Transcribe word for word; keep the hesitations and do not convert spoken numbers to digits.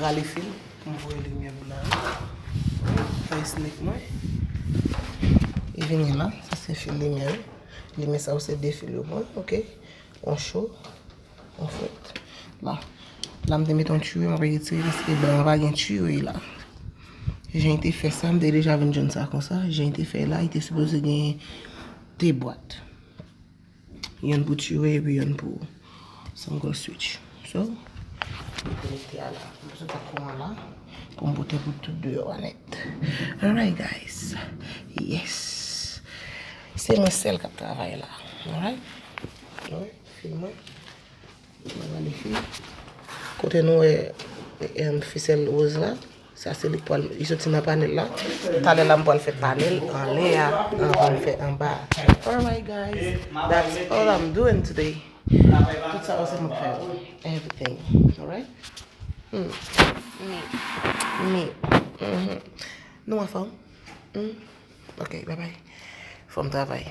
Rale fil pou m voye limyè pou la. Fè snake mwen. Li vini la, sa se fil limyè yo. Limyè sa yo se de fil yo pran, oke. On cho, on fwet. La, la m te mete yon tire, m ap retire paske blan an pa gen tire la. Jan te fè sa, m te deja vin jwenn sa konsa. Jan te fè la, li te sipoze gen de bwat. Yonn pou tire epi yonn pou single stitch. So, m konekte a la. M bezwen fè kou an la pou m pote pou tout deyò a nèt. Alright, guys. Yes. Se mwen sèl k ap travay la. Alright? Wi, fil mwen. Mwen rale fil. Kote nou wè, em, fisèl woz la? Sa se li k pral, li soti nan panèl la. Talè la m pral fè panèl anlè a, anvan m fè anba. Alright, guys, that's all I'm doing today. Tout sa yo se mwen k fè yo. Everything. Alright? Hmm. Me. Me. Mhm. Nou anfòm? Hmm. Ok, bye bye. Fò m travay.